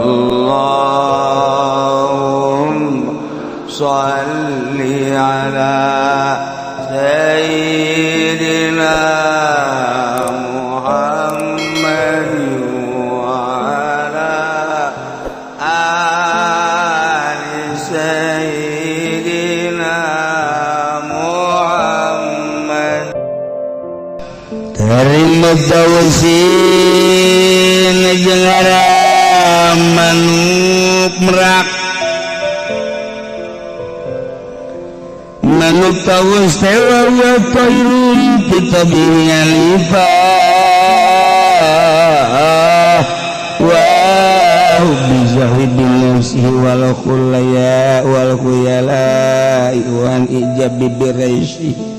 Allahumma shalli ala sayyidina Muhammad wa ala ali sayyidina Muhammad. Terima tawusin jeung manuk merak, manuk tawus teh wa tairun titabi alifah wa bizahidin nafsihi wal khulaya wal khuyala wan ijab biraisi.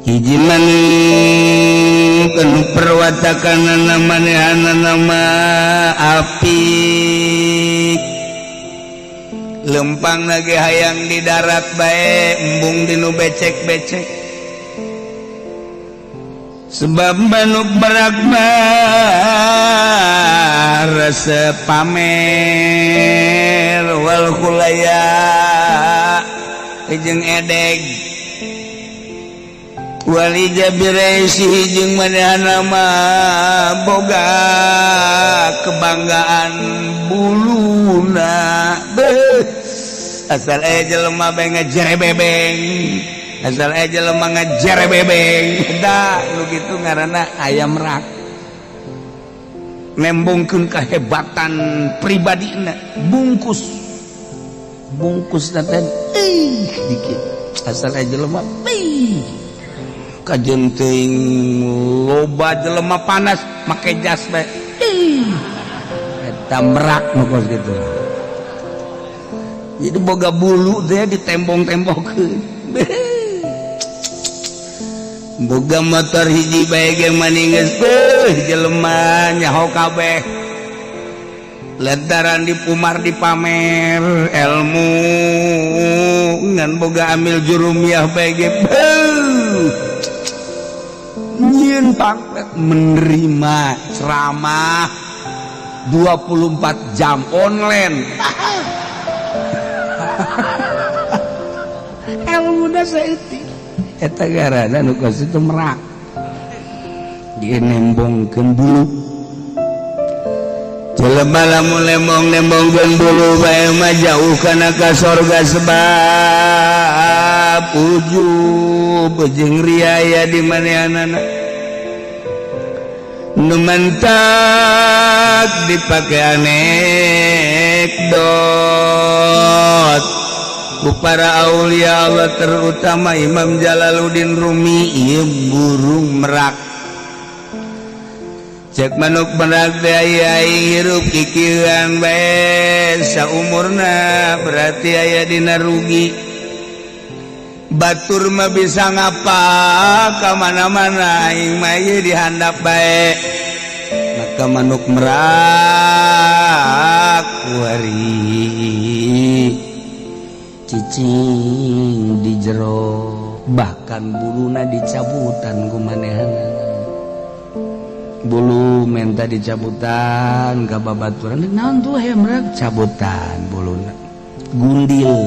Hiji manuk anu perwatakanana manehanana mah apik, lempang lagi hayang di darat bae, embung dinu becek-becek, sebab manuk merak mah resep pamer, wal khulaya jeung edeg, wal ijab biraisihi jeung manehana mah boga kebanggaan buluna. Beuh, asal aya jelema bae ngejere bebeng, asal aya jelema ngejere bebeng. Da nu kitu ngaranna ayam merak, nembongkeun kehebatan pribadina. Bungkus bungkus teh ih dikit, asal aya jelema ih kajen teuing loba jelema panas make jas bae. Ih, eta merak nu kos kitu. Jadi boga bulu teh ditembong-tembongkeun, boga motor hiji bae ge mani geus beuh jelema nyaho kabeh, lantaran dipumar dipamer ilmu. Ngan boga amil jurumiyah bae ge beuh nyieun pamflet, menerima ceramah 24 jam online. Ilmu saeutik, eta garana nu kos itu merak, dia nembongkeun bulu. Jelema lamun lembong-lembongkeun bulu bae mah jauh kana ka sorga, sebab ujub jeung riaya di manehanana. Nu mantak dipake anekdot ku para aulia Allah, terutama Imam Jalaluddin Rumi, ieu burung merak. Cek manuk merak teh, aya aing hirup kikieuan bae saumurna berarti aya dina rugi. Batur mah bisa ngapa ka mana-mana, aing mah ieu dihandap bae. Maka manuk merak kuari cicing di jero, bahkan buluna dicabutan ku manehanana. Bulu menta dicabutan ka babaturan, naon tuh hayam merak, cabutan buluna, gundil.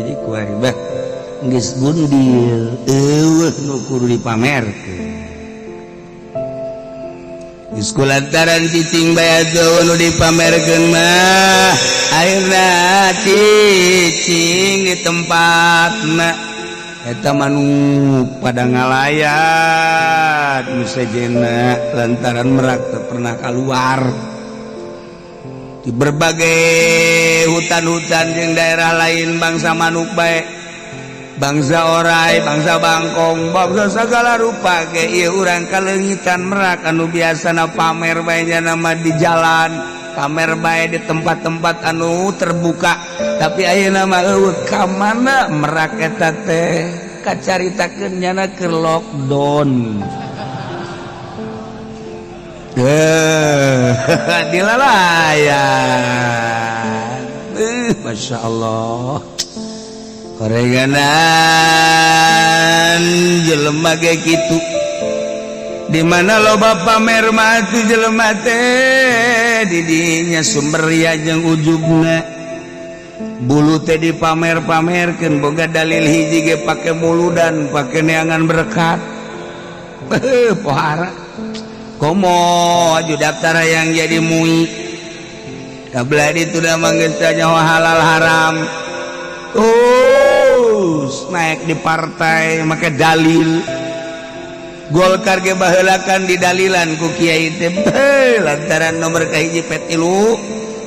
Jadi kuari bah geus gundil, eueuh nu kudu dipamerkeun. Geus kulantaran cicing bae atuh nu dipamerkeun mah, akhirna cicing di tempatna. Eta manuk pada ngalayat nu sejenna, lantaran merak teu pernah keluar di berbagai hutan-hutan jeung daerah lain. Bangsa manuk bae, bangsa orai, bangsa bangkong, bangsa segala rupa ge ieu urang kaleungitan merak anu biasana pamer bae nama di jalan, pamer bae di tempat-tempat anu terbuka. Tapi ayeuna mah eueuh. Ka mana merak eta teh? Kacaritakeun nyana keur lockdown. Eh, dilalayan. Masya Allah, koreganan jelema ge kitu. Di mana loba pamer mah atuh jelema teh. Didinya sumber ria jeung ujubna, bulu teh dipamer-pamerkeun, boga dalil hiji ge pake muludan, pake neangan berkat. Pohara komo aju daftar yang jadi MUI. Kabelah itu udah manggis nyawa halal haram, terus naik di partai make dalil. Golkar ge baheulakan didalilan ku kiai teh lantaran nomor kahiji P3,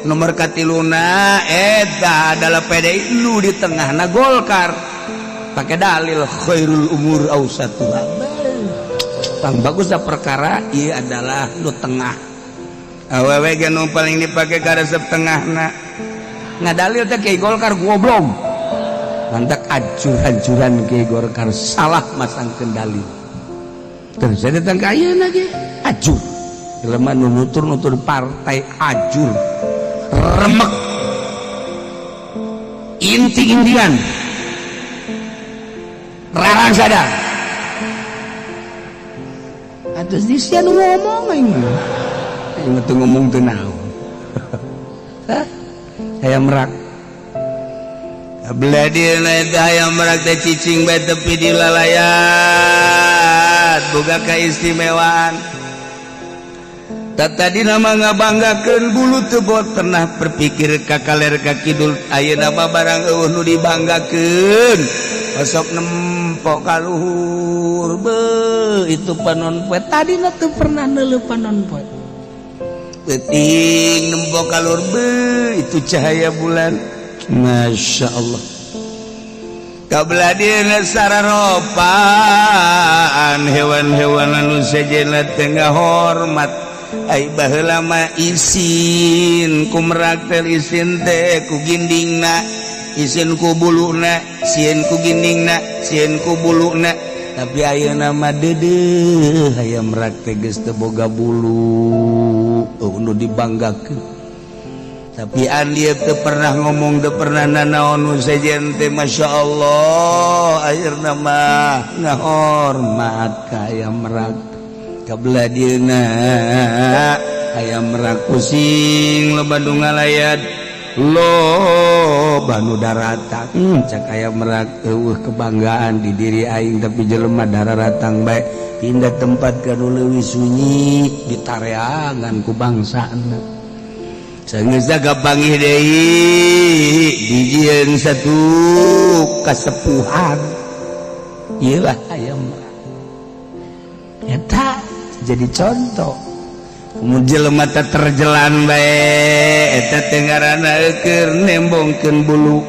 nomor katiluna eta adalah PDI, nu di tengahna Golkar, pakai dalil khairul umur ausatuha. Pang bagus dah perkara ieu adalah nu tengah. Awewe ge nu paling dipake karesep tengahna. Ngadalil teh kiai Golkar goblok. Lantak ancur-ancuran kiai Golkar salah masangkeun dalil. Terus saya datang ke ayeuna ge ajur. Jelema nu nutur-nutur partai ajur. Remek. Inti-intian. Rarang sadar. Atus di sia nu ngomong aing mah. Aing mah teu ngomong teu naon. Hah? Hayam merak. Kabelah dieuna eta hayam merak teh cicing bae tepi di lalayat, boga keistimewaan. Tadi nama ngabanggakeun bulu teu bot pernah berpikir ka kaler ka kidul. Ayeuna mah barang eueuh nu dibanggakeun, osok nempok ka luhur. Be itu panon poe, tadina teu pernah neuleuh panon poe. Peuting nempok ka luhur, be itu cahaya bulan, Masya Allah. Kabelah dieuna sararopaan hewan-hewan anu sejenna teh ngahormat. Ai baheula mah isin ku merak teh, isin teh ku gindingna, isin ku buluna, sieun ku gindingna, sieun ku buluna. Tapi ayeuna mah deudeuh hayam merak teh geus teu boga bulu, oh, nu dibanggakeun. Tapi dia teu pernah ngomong, teu pernah nanaon nu sejen teh. Masya Allah, akhirna mah ngahormat ka hayam merak. Kabelah dieuna hayam merak pusing, loba nu ngalayat, loba nu daratang. Cak hayam merak, eueuh kebanggaan di diri aing, tapi jelema dararatang bae. Pindah tempat ka nu leuwih sunyi, ditareangan ku bangsana. Sanggeus kapanggih deui, dijieun satu kasepuhan. Ieu lah hayam merak eta jadi contoh. Mun jelema teh terjelan bae, eta teh ngaranna keur nembongkeun bulu.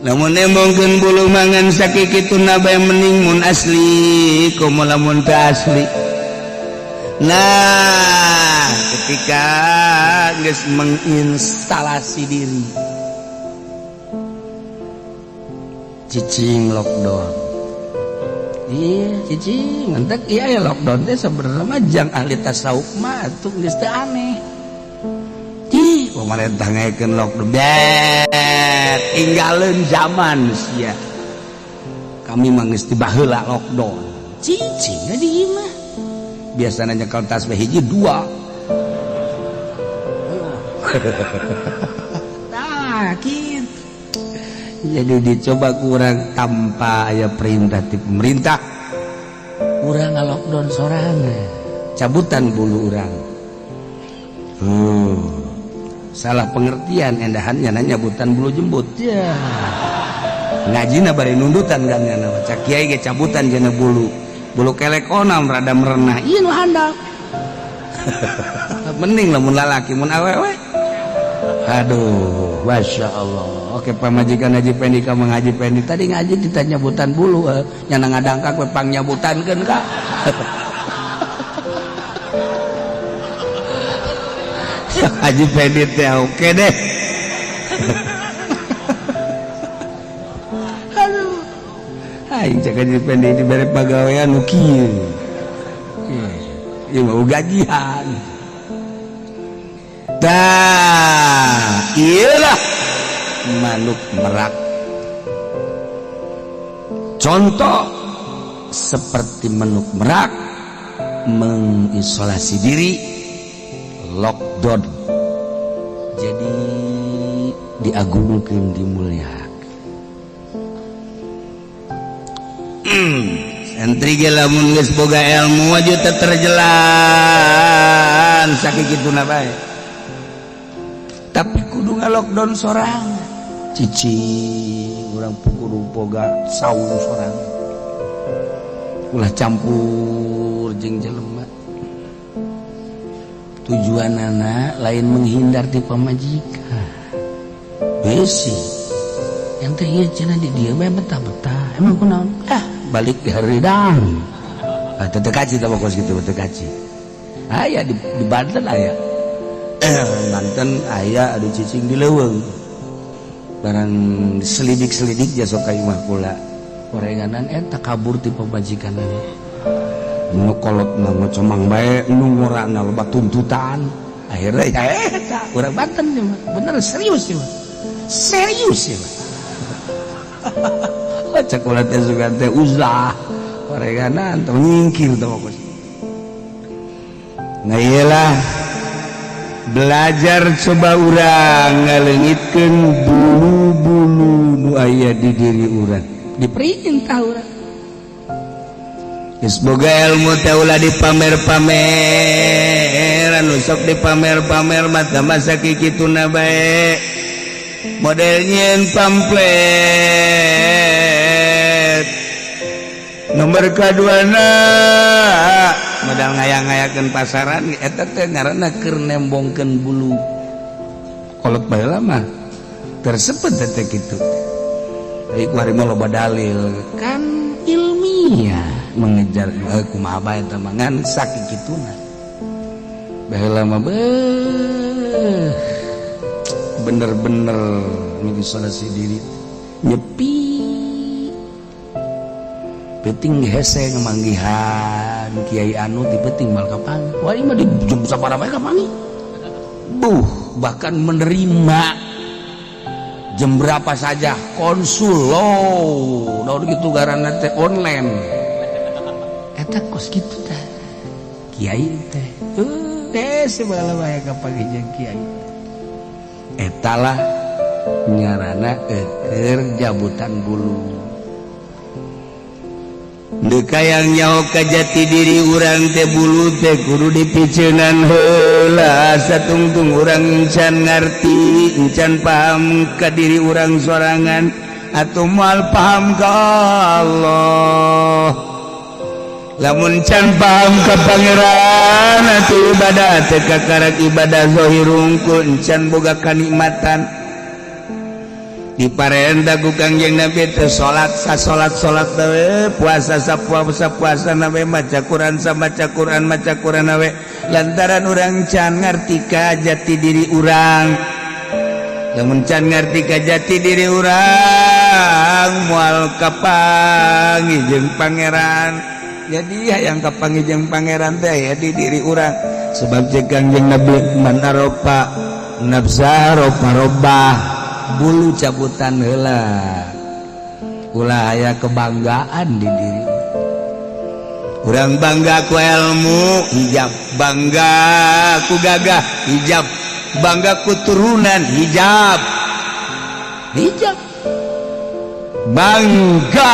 Lamun nembongkeun bulu mangan sakikituna bae, mending mun asli komo lamun teu asli. Nah, ketika geus menginstalasi diri, cicing lockdown. Iya, cicing entek. Iya ya, lockdown teh sebenarnya mah jang ahli tasawuf mah atuh geus teu aneh. Ih, pemerintah ngaekeun lockdown bet tinggalin zaman sia. Kami mah geus tibaheula lockdown. Cicing di imah biasanya nyekel tasbih hiji dua. Nah, gitu. Jadi dicoba kurang tanpa aya perintah ti pemerintah, urang lockdown sorangan, cabutan bulu urang. Salah pengertian endahannya nanya nyabutan bulu jembut ya. Ngajina bari nundutan kan nya, cak kiai ge cabutan jana bulu bulu kelek onam rada merenah, ieu nu handap. Mending lamun lalaki, mun awewe aduh, Masya Allah. Oke, pamajikan Haji Pendi ka Mang Haji Pendi tadi ngaji ditanya nyabutan bulu, nyana ngadangkak we pang nyabutankeun ka. Haji Pendi teh oke deh. Aduh, aing cek Haji Pendi dibere pagawean nu kieu. Ieu mau gajian. Tah, iyalah manuk merak. Contoh seperti manuk merak mengisolasi diri, Lockdown jadi diagungkeun, dimuliakeun. Santri ge lamun geus boga ilmu aju teu terjelan sakituna bae, tapi kudu ngalockdown sorang, cicing. Urang kudu boga saung sorang, ulah campur jeung jelema. Tujuan anak lain menghindar di pamajikan, besi yang teh ieu cenah di dieu bae betah-betah. Emang kunaon? Ah, balik di haridang. Ah, teu kaci teh kos kitu, teu kaci. Aya di Banten, aya Banten, aya anu cicing di leuweung. Barang selidik-selidik jasa ka imah kula orenganan, eta kabur ti pamajikan. Nu kolot na ngocomang bae, nu ngorana loba tuntutan. Akhirnya ya eta urang Banten ieu mah bener, serius ieu mah, serius ieu mah. Cek kula teh sugan teh uzlah orenganan teh nyingkir teh kos. Nah, iyalah, belajar, coba urang ngaleungitkeun bulu-bulu nu aya di diri urang, diperintah urang. Geus boga ilmu teh ulah dipamer-pamer. Anu sok dipamer-pamer mata masa kikituna bae, model nyieun pamflet. Nomor kaduana, modal ngayang-ngayakeun pasaran. Eta teh ngaranna keur nembongkeun bulu. Kolot baheula mah tersebut teh kitu. Tapi ku hari mah loba dalil kan, ilmiah mengejar. Kumaha bae eta mah, ngan sakituna baheula mah beuh, bener-bener ngisolasi diri, nyepi. Penting hese ngemanggihan kiai anu di penting mal kapan. Wah, ini mah di jam sabaraha bae kapanggih. Buh, bahkan menerima jam berapa saja konsul lo daun gitu, garana teh online. Eta kos kitu teh kiai teh hese bae bae kapanggih jeung kiai. Etalah ngarana eker jabutan bulu. Deka yang nyaho ka jati diri urang teh, bulu teh kudu dipiceunan heula. Satungtung urang encan ngarti, encan paham ka diri urang sorangan, atau moal paham ka Allah. Lamun can paham ka Pangeran atuh ibadah teh kakarak ibadah zahir hungkul, encan boga kanikmatan. Diparentah ku Kangjeng Nabi teh salat sa salat, salat we, puasa sa puasa, puasa na we, maca Quran sa maca Quran, maca Quran we, lantaran urang can ngarti ka jati diri urang. Lamun can ngarti ka jati diri urang, moal kapanggih jeung Pangeran. Jadi hayang kapanggih jeung Pangeran teh ya di diri urang, sebab cek Kangjeng Nabi, man arofa nafsa arofa robbah. Bulu cabutan heula, ulah aya kebanggaan di diri urang. Bangga ku ilmu, hijab. Bangga ku gagah, hijab. Bangga ku turunan, hijab, hijab. Bangga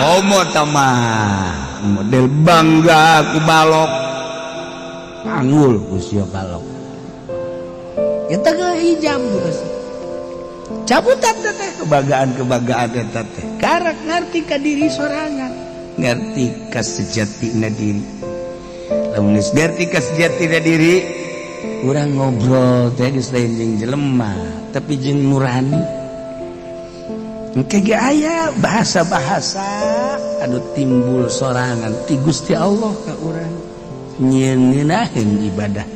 homo tamah model bangga ku balok, panggul usia balok kita ke hijab terus cabutan teh kebanggaan kebanggaan eta teh. Karak ngerti ka diri sorangan, ngerti ka sejatina diri. Lamun geus ngerti ka sejatina diri, urang ngobrol teh geus lain jeung jelema, tapi jeung nurani. Engke ge aya bahasa-bahasa anu timbul sorangan ti Gusti Allah ka urang, nyieun ibadah,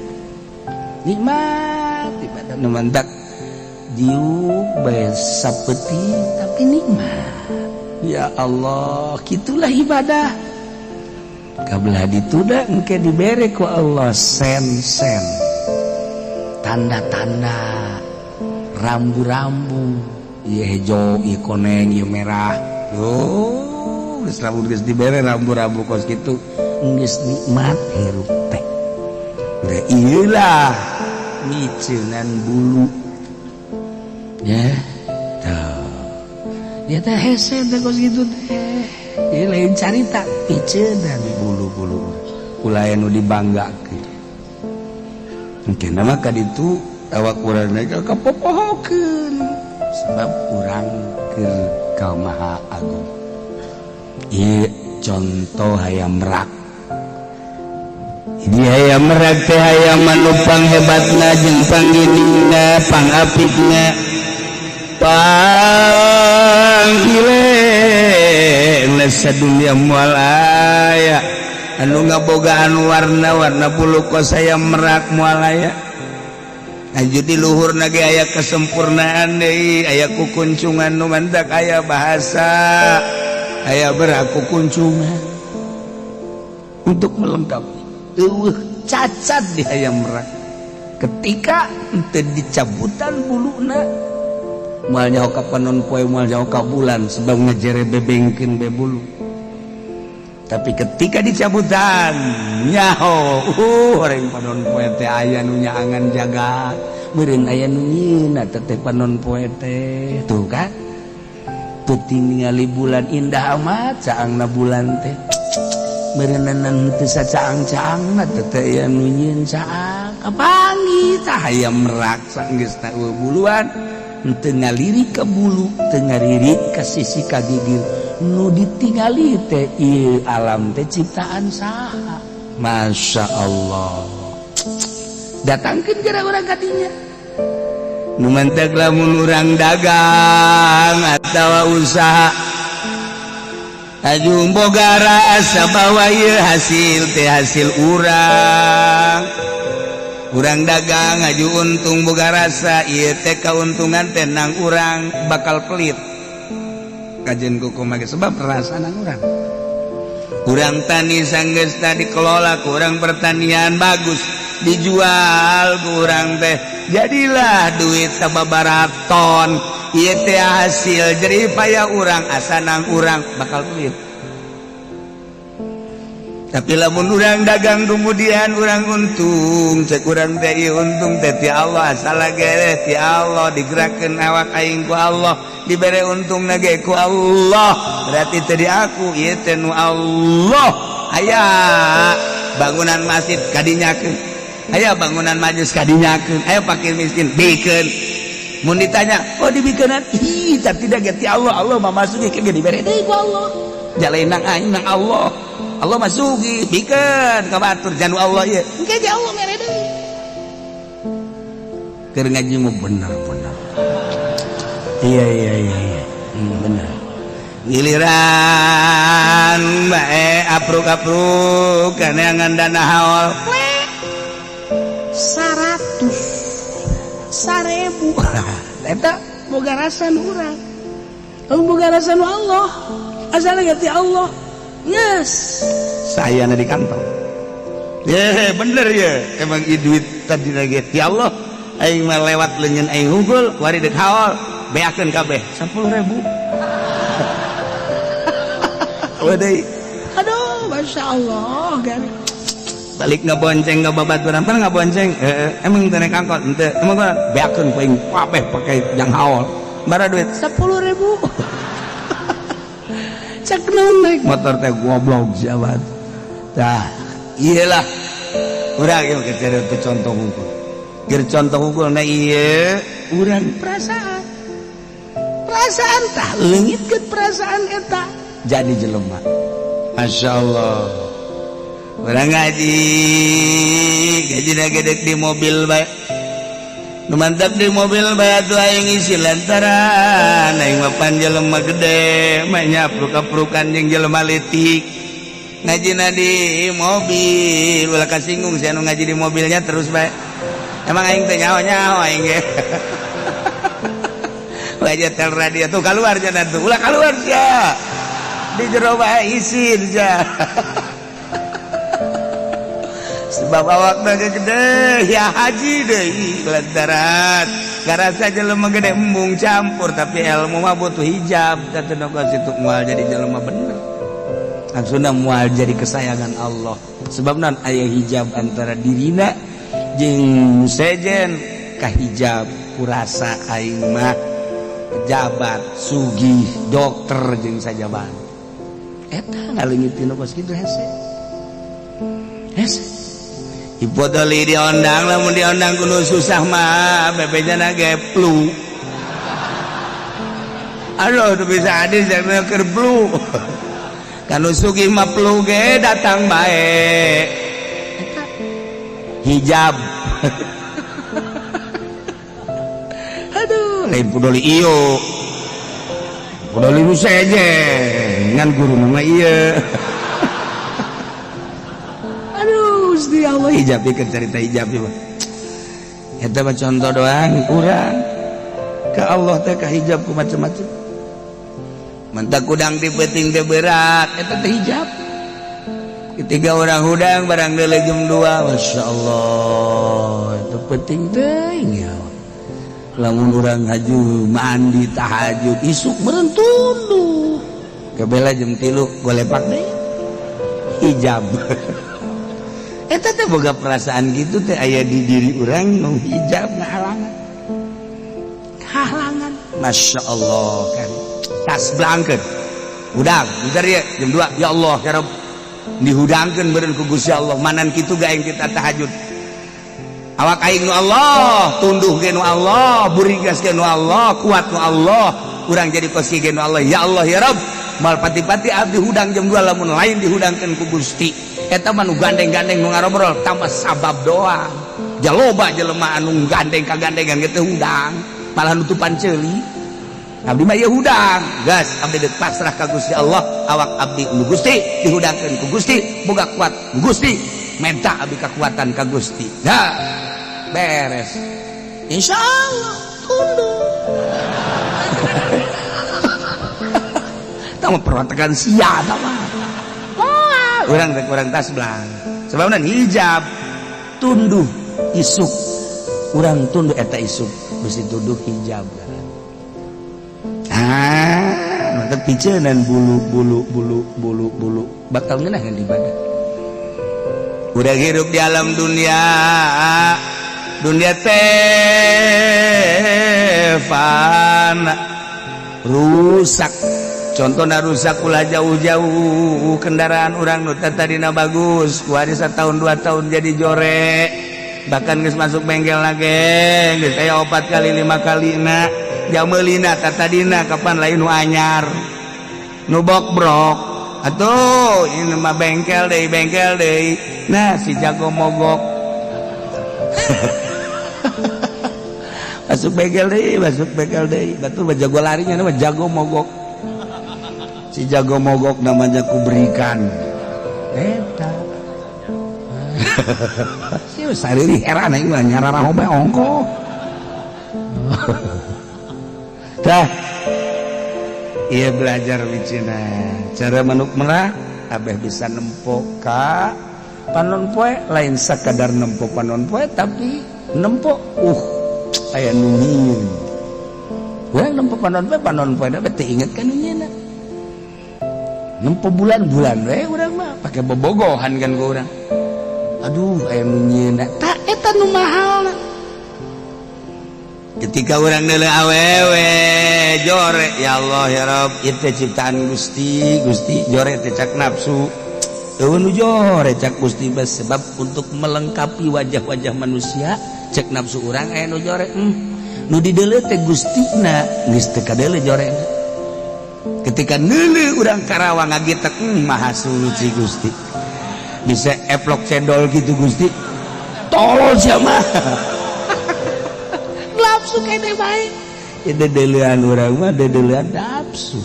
nikmat ibadah. Nu mantak diuk bae sapeuting tapi nikmat. Ya Allah, gitulah ibadah. Kabelah dituda engke dibere ku Allah sen-sen, tanda-tanda, rambu-rambu, ieu hejo, ieu koneng, ieu merah. Oh, geus, lamun geus dibere rambu-rambu kos kitu, geus nikmat hirup teh. Iyalah. Miceunan bulu ya tuh ya teh hese teh kos kitu teh. Ieu lain carita, miceunan bulu-bulu ulah anu dibanggakeun. Mungkin nama kaditu awak urang kapopohokeun sebab urang keur ka Maha Agung. Ieu contoh hayam merak. Jadi hayam merak teh hayam anu panghebatna jeung pangginingna, pangapikna, panggilena sadunia. Moal aya anu ngabogaan warna-warna bulu kos hayam merak, moal aya. Lanjut di luhur ge aya kesempurnaan deui, aya kukuncungan nu mantak aya bahasa aya beraku kuncungan untuk melengkapi. Eueuh cacat di hayam merak. Ketika henteu dicabutan buluna, moal nyaho ka panon poe, moal nyaho ka bulan, sebab ngejere bebengkeun be bulu. Tapi ketika dicabutan, nyaho orang panon poe teh aya nu nyaangan jagat, meureun aya nu nyieuna teh panon poe teh. Tuh kan, peuting ningali bulan indah amat caangna bulan teh, meureunan teu sacaang-caangna teh aya nu nyieun caang. Kapanggih tah hayam merak sanggeusna eueuh buluan, henteu ngalirik ka bulu, teu ngalirik ka sisi ka gigir. Nu ditingali teh ieu alam teh ciptaan saha? Masya Allah. Datangkeun gara urang kadinya. Nu mantak lamun urang dagang atawa usaha, aju boga rasa bahwa ieu hasil teh hasil urang. Urang dagang aju untung, boga rasa ieu teh kauntungan teh nang urang, bakal pelit kajen kuku make sebab perasaan urang. Urang tani, sanggeus dikelola kurang pertanian bagus, dijual kurang teh jadilah duit sababaraton. Ieu teh hasil jerih payah urang, asa nang urang, bakal pelit. Tapi lamun urang dagang, kemudian urang untung, cek urang teh ieu untung teh ti Allah, asal gere ti Allah, digerakkeun awak aing ku Allah, dibere untung ge ku Allah, berarti teh di aku, ieu teh nu Allah. Aya bangunan masjid kadinyakeun, aya bangunan majlis kadinyakeun, aya fakir miskin bikeun. Mun ditanya, "Oh, dibikeunan?" Ih, tapi tidak ti Allah, Allah mah masuki ke dibere deui ku Allah, jalain nang aing nang Allah, Allah masuki bikeun ka batur janu Allah ieu engke ge Allah mere deui. Keur ngaji mu bener-bener. Iya, bener. Giliran bae apruk-apruk kaneangan dana haul 100 1000, eta boga rasa nu urang. Lamun boga rasa nu Allah, asal ti Allah, yes, saya di kantong ya bener ya. Emang ieu duit tadi lagi ti Allah, aing mah lewat leungeun aing hungkul kuari dek haul beakeun kabeh 10.000. Wadai. Aduh, masya Allah, gari. Balik ngebonceng ke babaturan, pernah ngabonceng? Emang teu naik angkot? Henteu. Emang gua beakeun ku aing kabeh pake jang haul. Bara duit 10.000. Cek naon naik motor teh goblok siapa. Tah, iyalah. Urang ieu keur contoh hungkul. Keur contoh hungkul na ieu urang perasaan. Perasaan tah leungitkeun perasaan eta jadi jelema. Masya Allah. Urang ngaji, gaji gedek di mobil bae. Nu mantap di mobil bae atuh aing isi lantaran aing mah pan jelema gede, mah nyapruk-aprukan jeung jelema leutik. Ngajina di mobil, ulah kasinggung sia nu ngaji di mobilnya terus bae. Emang aing teh nyaho-nyaho aing ge. Ulah tel radio tuh keluar jangan tuh, ulah keluar sia. Di jero bae isin sia. Sebab awak gede ya haji deui lantaran ngarasa jelema gede embung campur, tapi ilmu mah butuh hijab. Teu situ moal jadi jelema bener, maksudna moal jadi kesayangan Allah, sebab non aya hijab antara dirina Jeung sejen kahijab kurasa aing mah pejabat, sugih, dokter jeung sajaban. Eta ngaleungit tina kos kitu hese. Hese. Ipodoli diondang, lamun diondang kudu susah mah bebejana ge flu. Aduh, tuh bisa hadis yang keur flu. Kanu sugih mah flu ge datang bae. Eta hijab. Aduh, lain pudoli iyo. Pudoli nu sejen, ngan guru mah ieu. Aduh, Gusti Allah, hijab ieu cerita hijab ieu. Eta mah contoh doang urang. Ka Allah teh ka hijab ku macem-macem. Mentak kudang di peuting teh berat, eta teh hijab. Ketiga orang hudang barang deuleu jam 2, Masya Allah, itu penting teuing ya. Lamun urang haju mandi tahajud isuk meureun tunduh. Kebela jam 3 golepak deui. Hijab. Eta teh boga perasaan gitu teh aya di diri urang nu hijab ngahalangan. Halangan. Masya Allah kan. Tas blangkeun. Hudang, bentar ya jam 2. Ya Allah, ya Rabb. Dihudangkeun beureun ku Gusti Allah. Manan kitu ga aing kita tahajud. Awak aing nu Allah, tunduh ge nu Allah, burigas ge nu Allah, kuat nu Allah, urang jadi kos ge nu Allah. Ya Allah ya Rabb. Mal pati-pati abdi hudang jam 2 lamun lain dihudangkeun ku Gusti. Eta mah nu gandeng-gandeng nu ngarobrol tambah sabab doang. Jaloba jelema anu gandeng kagandengan ge teu hudang, malah nutupan ceuli. Abdi mah ieu hudang, gas abdi deuk pasrah ka Gusti Allah, awak abdi nu Gusti dihudangkeun ku Gusti, boga kuat Gusti, menta abdi kekuatan ka Gusti. Dah beres. Insya Allah tunduk. Tama perwatakan sia tama. Wah, urang teh kurang tas belang. Sebabna hijab tunduh isuk. Urang tunduh eta isuk mesti tunduh hijab. Ah, mantap picenan bulu bulu bulu bulu bulu bakal ngeunaheun ibadah. Udah hirup di alam dunia, dunia teh fana, rusak. Contohna rusak ulah jauh-jauh, kendaraan urang nu tadina bagus, kuari satahun 2 tahun jadi jorek, bahkan geus masuk bengkel lagi, geus aya 4 kali 5 kali na. Jamelina tatadina kapan lain nu anyar nu bokbrok atuh ini mah bengkel deui nah si jago mogok masuk bengkel deui batur mah jago larinya mah jago mogok si jago mogok namanya ku berikan eta si sariri heran aing mah nyarara hobe ongko. Dah, iya belajar wicina cara manuk merak abeh bisa nempo ka panon poe, lain sakadar nempo panon poe tapi nempo aya nu nyieun. Urang nempo panon poe da teu inget ka nu nyieunna. Nempo bulan-bulan we urang mah pake bobogohan kan ku urang. Aduh aya nu nyieunna, tah eta nu mahalna. Ketika orang nele awewe jore ya Allah ya Rabb itu ciptaan Gusti Gusti jore teh cak nafsu eueuh nu jore cak Gusti sebab untuk melengkapi wajah-wajah manusia cek nafsu urang aya nu jore nu dideuleu teh Gustina geus teu kadeuleu jorena. Ketika neuleuh urang Karawang ngagitek maha suci Gusti bisa eplok cendol gitu Gusti tolol sia mah. Nafsu kene bae ya dedeulean urang mah dedeulean nafsu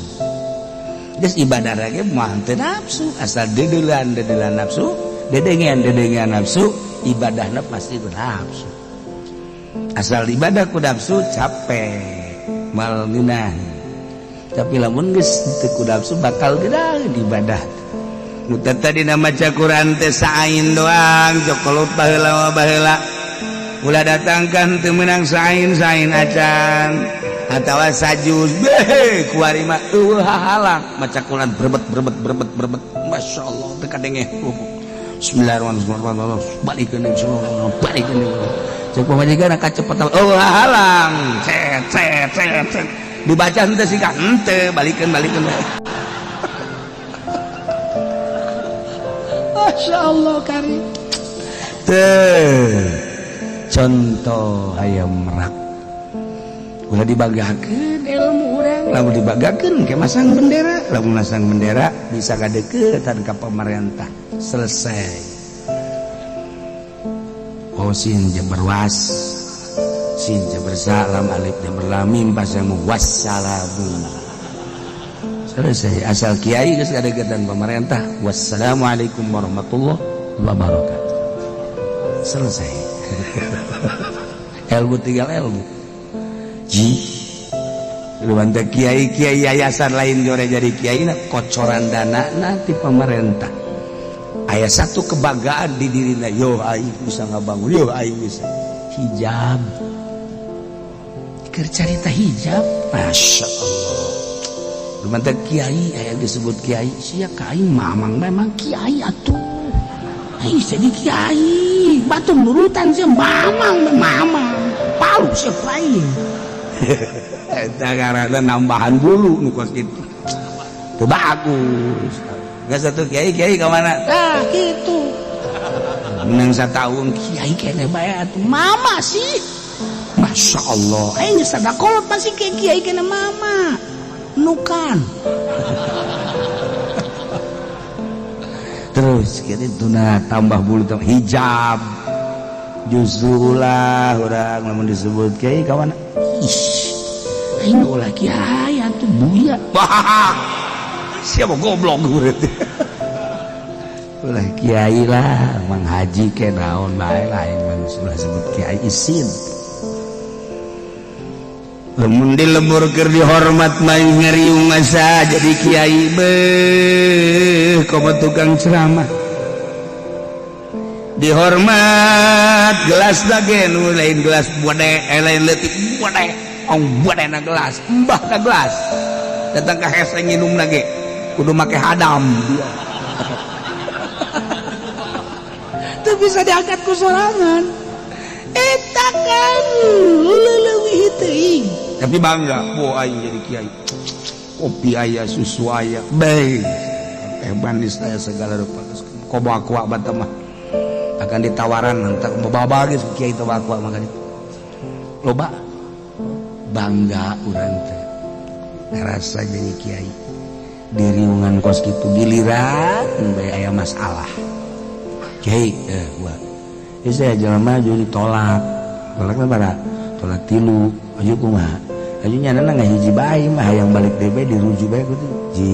geus ibadah lagi mah teu nafsu asal dedeulean dedeulean nafsu dedengean dedengean nafsu ibadahna pasti ku nafsu asal ibadah ku nafsu capek mal ngeunah tapi lamun geus teu ku nafsu bakal geunah ibadah nu tadi maca Quran teh saain doang jokolot baheula baheula ulah datangkan teu meunang sain-sain acan atawa sajuz beh kuari mah eueuh hahalang maca Quran berbet berbet berbet berbet masyaallah teu kadenge. Bismillahirrahmanirrahim balikeun balikeun cek pamajikan kacepetan oh halang cet cet cet cet dibaca henteu sih ka henteu balikeun balikeun. Masya Allah karim teh contoh hayam merak ulah dibanggakeun ilmu urang lamun dibanggakeun ke masang bendera lamun masang bendera bisa kadeukeutan ka pemerintah selesai. Oh sin jabar was sin jabar salam alif jabar lam mim pasamu wassalamu selesai asal kiai geus kadeukeutan pemerintah wassalamualaikum warahmatullahi wabarakatuh selesai. Ilmu tinggal ilmu ji lu kiai kiai yayasan lain jore jadi kiai na kocoran dana nanti pemerintah aya satu kebanggaan di dirina yo aing bisa ngabangun yo aing bisa hijab keur carita hijab Masya Allah lu mantap kiai aya disebut kiai sia ka aing mamang memang kiai atuh aing jadi kiai batu nurutan sia mamang mamang palu sia aing eta karena nambahan bulu nu kos kitu teu bagus. Nggak satu kiai kiai ke mana? Ah gitu. Menang setahun kiai kene bae atuh mama sih. Masya Allah. Aing geus sadakolot pasti kiai kiai kene mama. Nukan. Terus kitu tuna tambah bulu tambah hijab. Justru ulah urang lamun disebut kiai ka mana? Ih. Aing ulah kiai atuh buya. Wah. Siapa goblok berarti. Ulah kiai lah, mang haji ke naon bae lain mah ulah sebut kiai isin. Lamun di lembur keur dihormat mah ngariung asa jadi kiai beuh komo tukang ceramah. Dihormat gelas lagi nu lain gelas bode lain leutik bode ong bode na gelas mbah na gelas datang ka hese nginum lagi kudu make hadam teu bisa diangkat ku sorangan eta kan leuwih teuing tapi bangga bo aing jadi kiai kopi aya susu aya bae teh manis aya segala rupa komo aqua bata mah akan ditawaran entar bawa geus kiai teh aqua mah itu loba bangga urang teh ngarasa jadi kiai diriungan kos kitu giliran bae aya masalah kiai gua ieu saya jelema jadi ditolak tolakna bara tolak tilu aju kumaha aju nyanana ngahiji bae mah hayang balik deui bae dirujuk bae kudu ji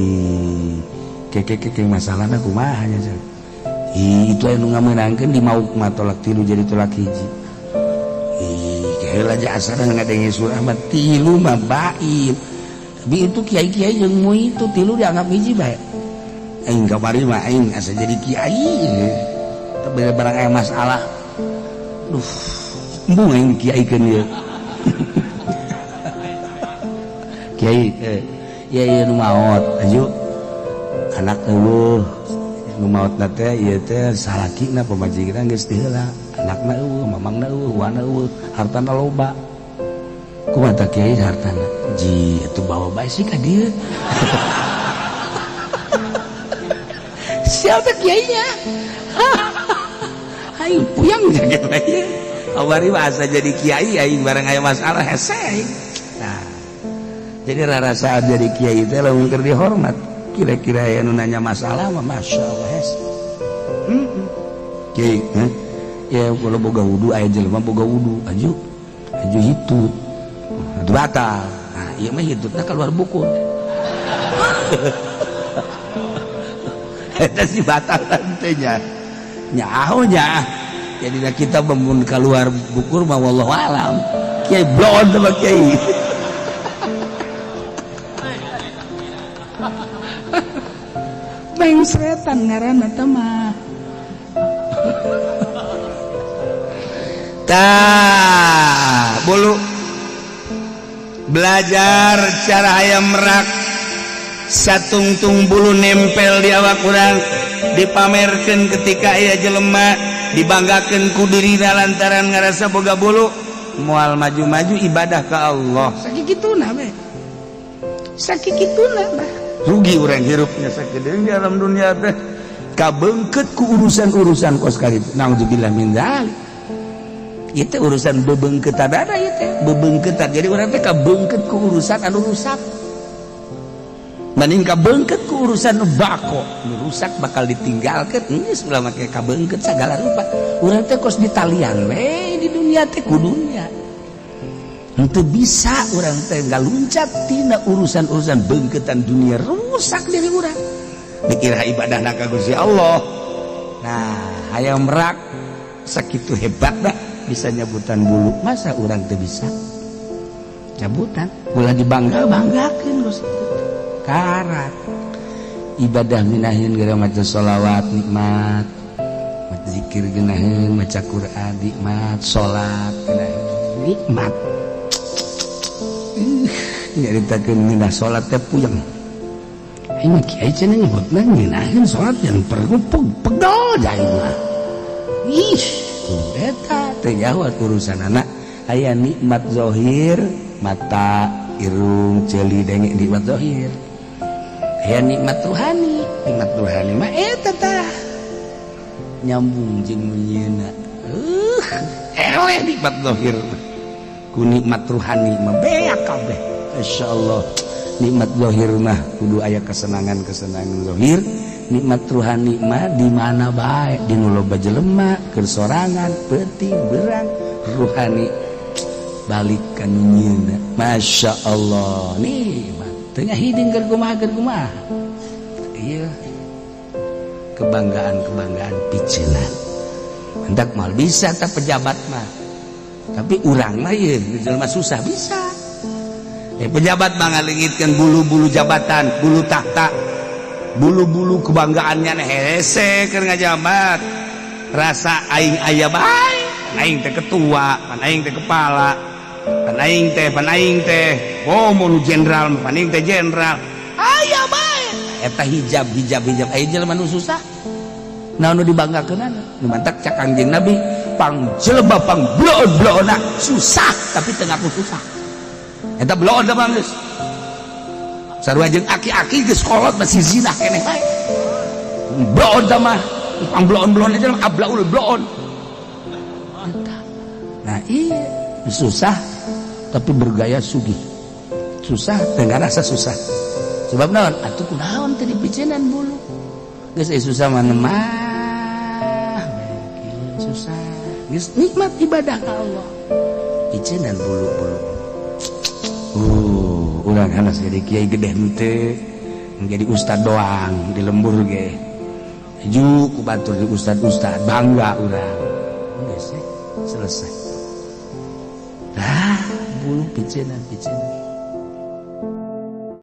keke masalahna kumaha nya ih itu anu ngamenangkeun di mauk mah tolak tilu jadi tolak hiji ih heula aja asana ngadenge surah mah tilu mah bain tapi itu kiai-kiai yang mau itu tilu dianggap hiji bae aing kamari mah aing asa jadi kiai tapi barang aya masalah duh embung aing dikiaikeun ieu kiai ya ieu nu maot aju anak eueuh nu maotna teh ieu teh salakina pamajikanna geus teu heula anakna eueuh mamangna eueuh wana eueuh hartana loba kumaha tah kiai hartana ji atuh bawa bae sih ka dieu siapa kiainya aing puyang jaga bae abari mah asa jadi kiai aing barang aya masalah hese aing nah jadi rarasaan jadi kiai teh lamun keur dihormat kira-kira aya nu nanya masalah mah Masya Allah hese kiai ya kalau boga wudu aya jelema boga wudu aju aju hitut batal nah ieu mah hitutna keluar buku eta si batal teh nya nyaho nya jadi kita memun keluar bukur mah wallahu alam kiai blon sama kiai mengsretan ngaranna teh mah tah bulu belajar cara hayam merak Satungtung bulu nempel di awak urang, dipamerkan ketika aya jelema, dibanggakan ku dirina lantaran ngerasa boga bulu, moal maju-maju ibadah ke Allah. Sakituna we, sakituna bah. Rugi urang hirupnya sakedeung di alam dunia teh, kabeungkeut ku urusan-urusan kos kitu. Naudzubillah min dzalik. Itu urusan bebeungkeutan ada, ieu teh bebeungkeutan. Jadi urang teh kabeungkeut ku urusan anu rusak banding kabeungkeut ku urusan nu bako. Nu rusak bakal ditinggalkeun, geus ulah make kabeungkeut sagala rupa. Urang teh kos ditalian we di dunia teh ku dunia. Henteu bisa urang teh ngaluncat tina urusan-urusan beungkeutan dunia, rusak diri urang, dikira ibadah ka Gusti Allah. Nah, hayang merak sakitu hebat dah bisa nyabutan bulu, masa urang teu bisa cabutan? Ulah dibangga banggakeun geus karak. Ibadah minahin gara maca sholawat nikmat, maca zikir geunaheun, maca Quran nikmat, salat geunaheun nikmat. Nyaritakeun ngeunah salat teh puyeng. Aing mah kiai cenah nyebutna ngeunaheun salat yang perlu pegel jai mah. Ih, eta teh jauh urusan anak. Aya nikmat zohir, mata, irung, ceuli, denge, nikmat zohir. Aya nikmat ruhani. Nikmat ruhani mah eta tah nyambung jeung nu nyieuna. Eleh nikmat zohir ku nikmat ruhani mah beak kabeh, insyaallah. Nikmat zohir mah kudu aya kesenangan-kesenangan zohir. Nikmat ruhani mah di mana bae, di nu loba jelema, keur sorangan, peuting berang, ruhani balik ka nu nyieuna. Masya Allah, nikmat teu hiding keur kumaha, keur kumaha. Iya, kebanggaan-kebanggaan piceunan hendak mal bisa tak pejabat mah, tapi urang mah ieu jelema susah bisa. Pejabat mah ngalengitkeun bulu-bulu jabatan, bulu tahta, bulu-bulu kebanggaannya. Hese keur ngajabat, rasa aing aya bae, aing teh ketua, pan aing teh kepala, pan aing teh, pan aing teh, oh, mun jenderal, pan aing teh jenderal, aya bae eta hijab hijab hijab. Aya jelema nu susah, naon nu dibanggakeunana? Nu mantak cak Kangjeng Nabi, pang jelema pang bloon-bloonna susah tapi teu ngaku susah. Eta bloon da geus sarua jeung aki-aki geus kolot masih zina keneh bae. Bloon da mah pang bloon-bloon aja, ablaul bloon. Nah iya, susah tapi bergaya sugih, susah dengan rasa susah. Sebab naon atuh, kunaon teh dipiceunan bulu? Geus susah mah mah susah, geus nikmat ibadah ka Allah, piceunan bulu-bulu. Urang hanas jadi kiai gede henteu, jadi ustad doang di lembur ge ju ku batur di ustad-ustad, bangga urang. Geus selesai. Nah, bulu piceunan piceunan.